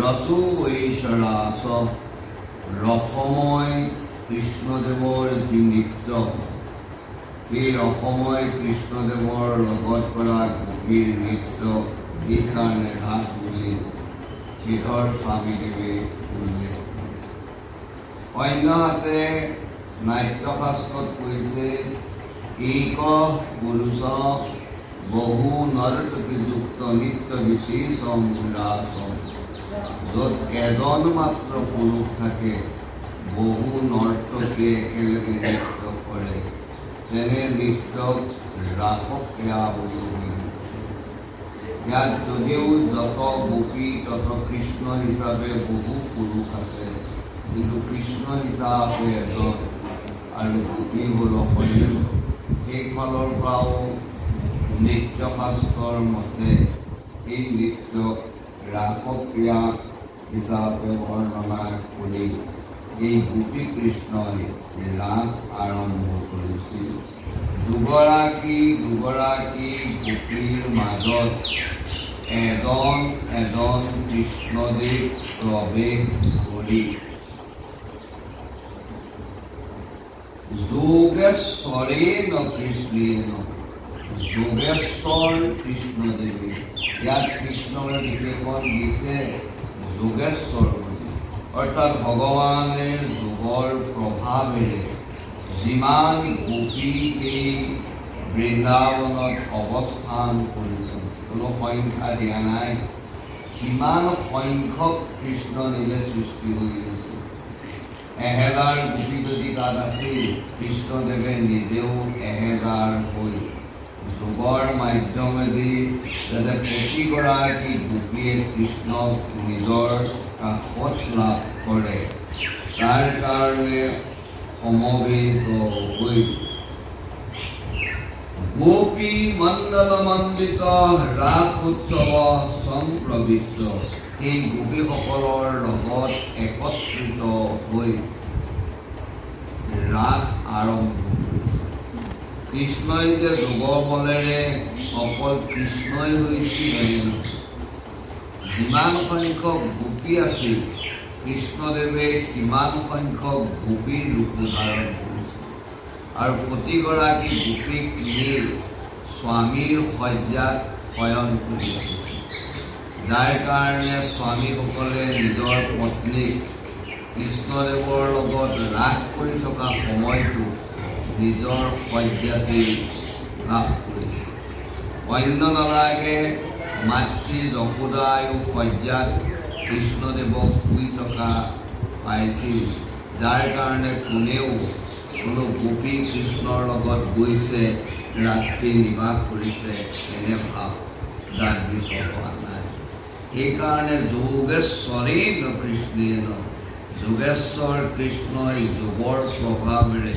ৰসো এষ ৰাস। ৰসময় কৃষ্ণদেৱৰ যি নৃত্য, সেই ৰসময় কৃষ্ণদেৱৰ লগত কৰা গোপীৰ নৃত্য সেইকাৰণে ৰাস বুলি শ্ৰীধৰ স্বামীদেৱে উল্লেখ কৰিছে। অন্যহাতে নাট্যশাস্ত্ৰত কৈছে, এক পুৰুষ বহু নৰ্তকীযুক্ত নৃত্য বিশেষম ৰাসম। য'ত এজন মাত্ৰ পুৰুষ থাকে, বহু নৰ্তকীয়ে একেলগে নৃত্য কৰে, তেনে নৃত্যক ৰাসক্ৰিয়া বুলি অভিহিত। ইয়াত যদিও যত গোপী তত কৃষ্ণ হিচাপে বহু পুৰুষ আছে, কিন্তু কৃষ্ণ হিচাপে এজন আৰু গোপী হ'ল অসংখ্য। সেইফালৰ পৰাও নৃত্যশাস্ত্ৰৰ মতে এই নৃত্যক ৰাসক্ৰিয়া হিচাপে বৰ্ণনা কৰি এই গোপী কৃষ্ণই ৰাস আৰম্ভ কৰিছিল। দুগৰাকী দুগৰাকী গোপীৰ মাজত এজন এজন কৃষ্ণদেৱ প্ৰৱেশ কৰি যোগেশ্বৰেণ কৃষ্ণেন, যোগেশ্বৰ কৃষ্ণদেৱে, ইয়াত কৃষ্ণৰ বিশেষণ দিছে যোগেশ্বৰ বুলি। অৰ্থাৎ ভগৱানে যোগৰ প্ৰভাৱেৰে যিমান গোপী এই বৃন্দাবনত অৱস্থান কৰিছিল, কোনো সংখ্যা দিয়া নাই, সিমান সংখ্যক কৃষ্ণ নিজে সৃষ্টি হৈ গৈছে। 1000 গোপী যদি তাত আছিল, কৃষ্ণদেৱে নিজেও 1000 হৈ যোগৰ মাধ্যমেদি যাতে প্ৰতিগৰাকী গোপীয়ে কৃষ্ণক নিজৰ কাষত লাভ কৰে, তাৰ কাৰণে সমবেত হৈ গোপী মণ্ডল মণ্ডিত ৰাস উৎসৱ সম্প্ৰবৃত্ত, সেই গোপীসকলৰ লগত একত্ৰিত হৈ ৰাস আৰম্ভ কৰিছে। কৃষ্ণই যে যোগ বলেৰে অকল কৃষ্ণই হৈছিল এনে নহয়। যিমান সংখ্যক গোপী আছিল, কৃষ্ণদেৱে সিমান সংখ্যক গোপীৰ ৰূপ ধাৰণ কৰিছিল আৰু প্ৰতিগৰাকী গোপীক নি স্বামীৰ শয্যাত শয়ন কৰি ৰাখিছিল, যাৰ কাৰণে স্বামীসকলে নিজৰ পত্নীক কৃষ্ণদেৱৰ লগত ৰাস কৰি থকা সময়টো নিজৰ শয্যাতেই লাভ কৰিছিল। অন্য নালাগে, মাতৃ যশোদায়ো শয্যাত কৃষ্ণদেৱক শুই থকা পাইছিল, যাৰ কাৰণে কোনেও কোনো গোপী কৃষ্ণৰ লগত গৈছে, ৰাত্ৰি নিবাস কৰিছে, এনে ভাৱ জাগৃত হোৱা নাই। সেইকাৰণে যোগেশ্বৰেণ কৃষ্ণেন, যোগেশ্বৰ কৃষ্ণই যোগৰ প্ৰভাৱেৰে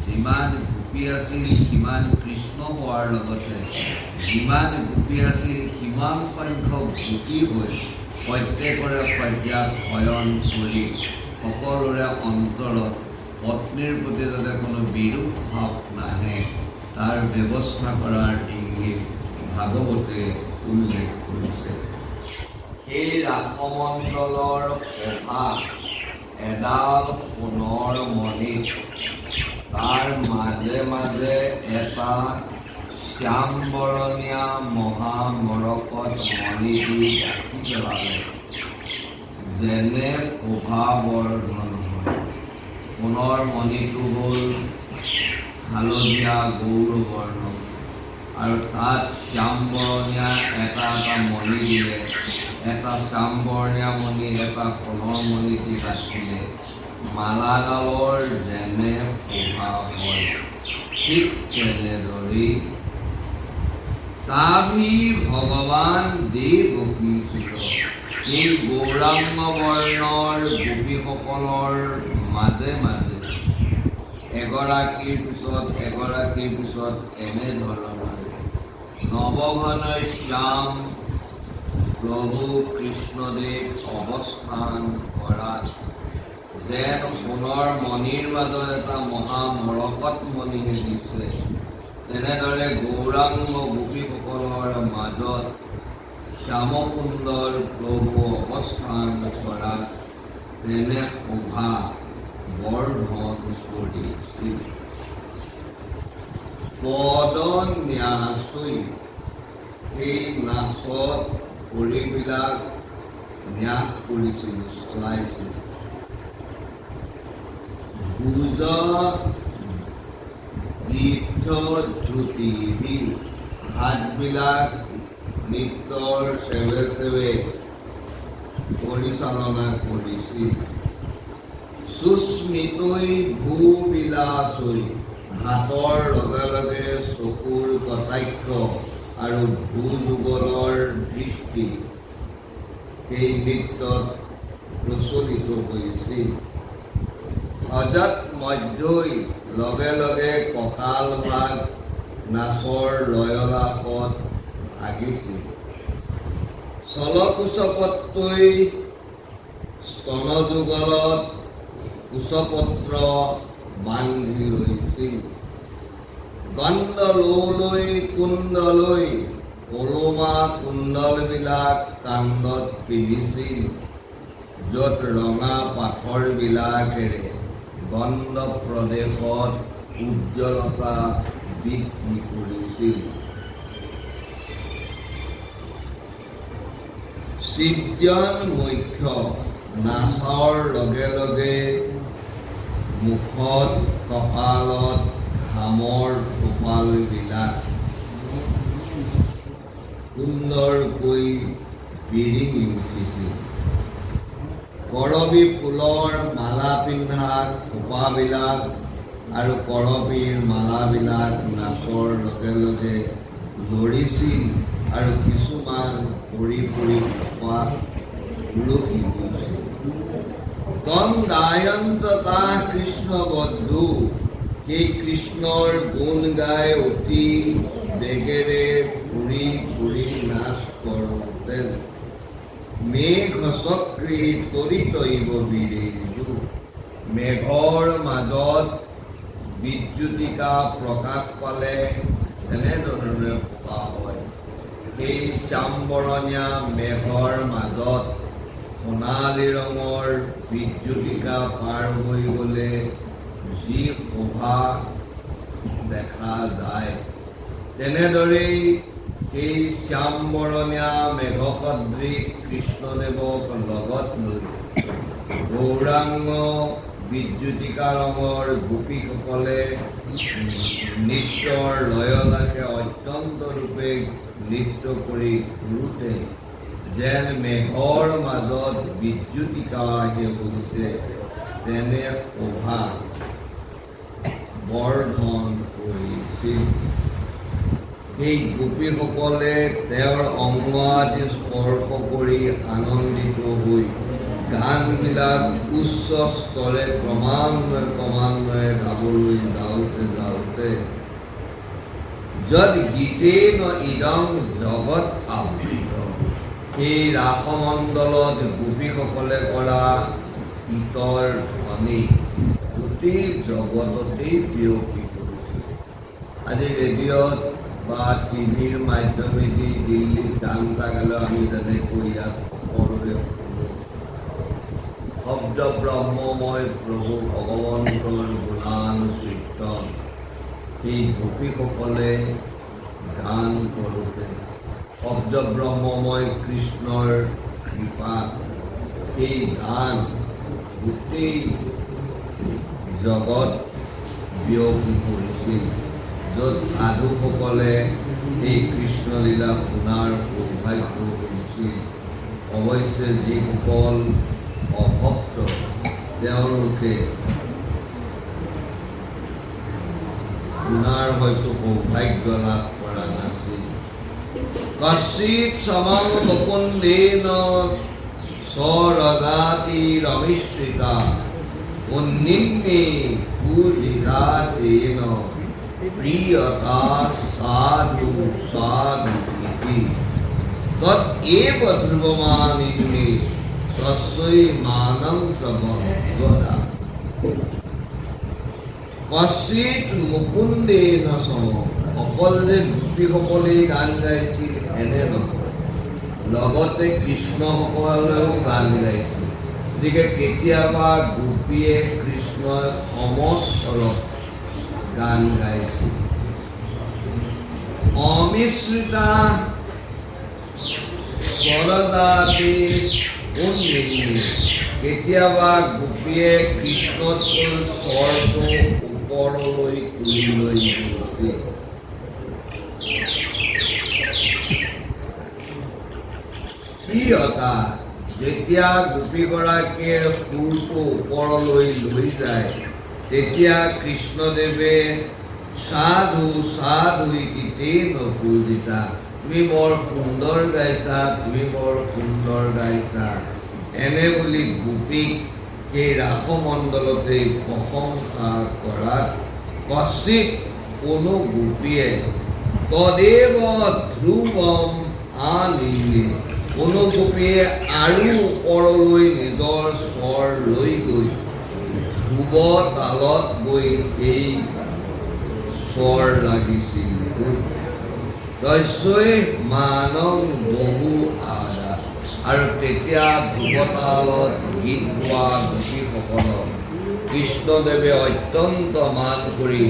যিমান গোপী আছিল সিমান কৃষ্ণ হোৱাৰ লগতে যিমান গোপী আছিল সিমান সংখ্যক গোপী হৈ প্ৰত্যেকৰে শয্যাত শয়ন কৰি সকলোৰে অন্তৰত পত্নীৰ প্ৰতি যাতে কোনো বিৰূপ ভাৱ নাহে, তাৰ ব্যৱস্থা কৰাৰ ইংগিত ভাগৱতে উল্লেখ কৰিছে। সেই ৰাসমণ্ডলৰ শোভা এডাল সোণৰ মণিত তাৰ মাজে মাজে এটা শ্যামবৰণীয়া মহামৰকত মণি দি গাঁঠি পেলালে যেনে শোভাবৰ্ধন হয়। সোণৰ মণিটো হ'ল হালধীয়া গৌৰবৰ্ণ আৰু তাত শ্যামবৰণীয়া এটা এটা মণি দিলে, এটা শ্যামবৰণীয়া মণি এটা সোণৰ মণি দি গাঁঠিলে মালাডালৰ যেনে শোভা হয়, ঠিক তেনেদৰেই তাভি ভগৱান দেৱকী সুত, এই গৌৰাংগ বৰ্ণৰ গোপীসকলৰ মাজে মাজে এগৰাকীৰ পিছত এগৰাকীৰ পিছত এনেধৰণেৰে নৱঘন শ্যাম প্ৰভু কৃষ্ণদেৱ অৱস্থান কৰাত যেন সোণৰ মণিৰ মাজত এটা মহামৰকত মণিহে দিছে, তেনেদৰে গৌৰাংগ গোপীসকলৰ মাজত শ্যামসুন্দৰ প্ৰভু অৱস্থান কৰাত তেনে শোভা বৰ্ধন কৰিছিল। পদন্যাসৈ, সেই নাচত ভৰিবিলাক ন্যাস কৰিছিল, চলাইছিল। ভুজ ধ্ৰুতি, হাতবিলাক নৃত্যৰ চেৱে চেৱে পৰিচালনা কৰিছিল। সুস্মিতৈ ভূবিলাসৈ, হাতৰ লগে লগে চকুৰ কটাক্ষ আৰু ভূযুগলৰ দৃষ্টি সেই নৃত্যত প্ৰচলিত হৈছিল। হজত মধ্যই, লগে লগে কঁকাল ভাগ নাচৰ লয়লাসত ভাগিছিল। চলকুচপত্ৰই, স্তনযুগলত কুচপত্ৰ বান্ধি লৈছিল। গণ্ডলৌলৈ কুণ্ডলৈ, ওলোমা কুণ্ডলবিলাক কাণ্ডত পিন্ধিছিল, য'ত ৰঙা পাথৰবিলাকেৰে গণ্ড প্ৰদেশত উজ্জ্বলতা বৃদ্ধি কৰিছিল। চিদ্যন মুখ্য, নাচৰ লগে লগে মুখত, কপালত ঘামৰ টোপালবিলাক সুন্দৰকৈ বিৰিঙি উঠিছিল। কৰবী ফুলৰ মালা পিন্ধা খোপাবিলাক আৰু কৰবীৰ মালাবিলাক নাচৰ লগে লগে লৰিছিল আৰু কিছুমান পৰি পৰি খোপা সুলকি গৈছিল। তম গায়ন্ত তাহ কৃষ্ণ বদ্ধু, সেই কৃষ্ণৰ গুণ গাই অতি বেগেৰে ঘূৰি ঘূৰি নাচ কৰোঁতে মেঘ চক্ৰী তৰিতৈব বীৰেন্দু, মেঘৰ মাজত বিদ্যুতিকা প্ৰকাশ পালে তেনেধৰণে শোভা হয়, সেই শ্যামবৰণীয়া মেঘৰ মাজত সোণালী ৰঙৰ বিদ্যুতিকা পাৰ হৈ গ'লে যি শোভা দেখা যায়, তেনেদৰেই সেই শ্যামবৰণীয়া মেঘসদৃশ কৃষ্ণদেৱক লগত লৈ গৌৰাংগ বিদ্যুতিকা ৰঙৰ গোপীসকলে নৃত্যৰ লয়লাসে অত্যন্ত ৰূপে নৃত্য কৰি ঘূৰোতে যেন মেঘৰ মাজত বিদ্যুতিকা আহি হৈছে, তেনে শোভা বৰ্ধন কৰিছিল। সেই গোপীসকলে তেওঁৰ অংগ আদি স্পৰ্শ কৰি আনন্দিত হৈ গানবিলাক উচ্চ স্তৰে ক্ৰমান্বয়ে ক্ৰমান্বয়ে গাবলৈ যাওঁতে যাওঁতে যদ গীতেন ইদং জগত আবৃত, সেই ৰাসমণ্ডলত গোপীসকলে কৰা গীতৰ ধ্বনি গোটেই জগততেই বিয়পি পৰিছিল। আজি ৰেডিঅ'ত বা টিভিৰ মাধ্যমেদি দিল্লীত গান এটা গালেও আমি যেনেকৈ ইয়াত সকলোৱে শুনো, শব্দ ব্ৰহ্মময় প্ৰভু ভগৱন্তৰ গুণানুকীৰ্তন, সেই গোপীসকলে গান কৰোঁতে শব্দ ব্ৰহ্মময় কৃষ্ণৰ কৃপাত সেই গান গোটেই জগত বিয়পি পৰিছিল, য'ত সাধুসকলে সেই কৃষ্ণলীলা শুনাৰ সৌভাগ্য হৈছিল। অৱশ্যে যিসকল অভক্ত, তেওঁলোকে শুনাৰ হয়তো সৌভাগ্য লাভ কৰা নাছিল। কশ্চিৎ সমং মুকুন্দেন স্বৰজাতিৰমিশ্ৰিতা উন্নিন্নে পূজিতা তেন প্ৰিয়তা সাধু সাধু ইতি তৎ এব ধ্ৰুৱমানিন্যে তস্যৈ মানং সবগদা। কশ্চিৎ মুকুন্দেন সম, অকল যে গোপীসকলেই গান গাইছিল এনে নহয়। লগতে কৃষ্ণসকলেও গান গাইছিল। গতিকে কেতিয়াবা গোপীয়ে কৃষ্ণই সমস্বৰত গান গাইছিল। অমিশ্ৰিতা স্বৰদাতি উন্নিন্নি, কেতিয়াবা গোপীয়ে কৃষ্ণতকৈ স্বৰটো ওপৰলৈ তুলি লৈ গৈছিল। প্ৰিয়তা, যেতিয়া গোপীগৰাকীয়ে সুৰটো ওপৰলৈ লৈ যায়, তেতিয়া কৃষ্ণদেৱে সাধু সাধু ইতি তেন পূজিতা, তুমি বৰ সুন্দৰ গাইছা, তুমি বৰ সুন্দৰ গাইছা, এনে বুলি গোপীক সেই ৰাসমণ্ডলতেই প্ৰশংসা কৰাত কচিত কোনো গোপীয়ে তদেৱ ধ্ৰুৱম আনিলে, কোনো গোপীয়ে আৰু ওপৰলৈ নিজৰ স্বৰ লৈ গৈ ধ্ৰুৱ তালত গৈ সেই স্বৰ লাগিছিল। তস্যৈ মানং বহু আদা, আৰু তেতিয়া ধ্ৰুৱতালত গীত গোৱা গোপীসকলক কৃষ্ণদেৱে অত্যন্ত মান কৰি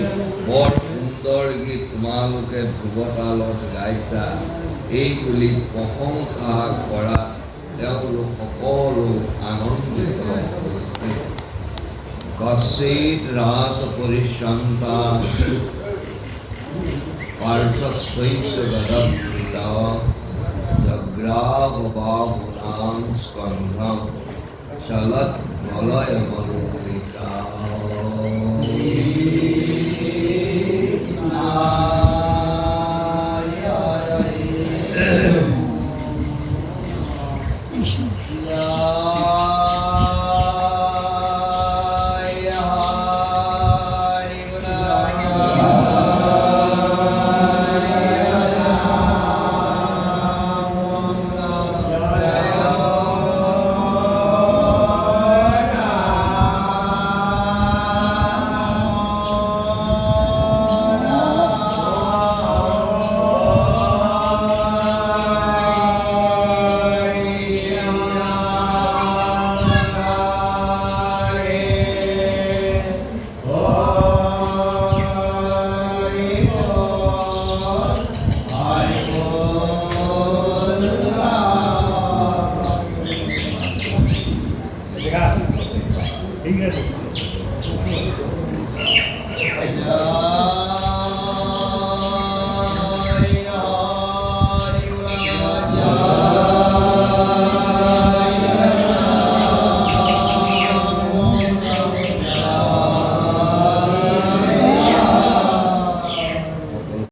বৰ সুন্দৰ গীত তোমালোকে ধ্ৰুৱতালত গাইছা, এই বুলি প্ৰশংসা কৰাত তেওঁলোক সকলো আনন্দিত হৈছে। কশ্চিৎ ৰাস পৰিশ্ৰান্তা পাৰ্শ্বস্বৈষ গদধৃতা জগ্ৰাহ বাহুনাং স্কন্ধম চলৎ মলয়মল্লিকা। ঠিক আছে।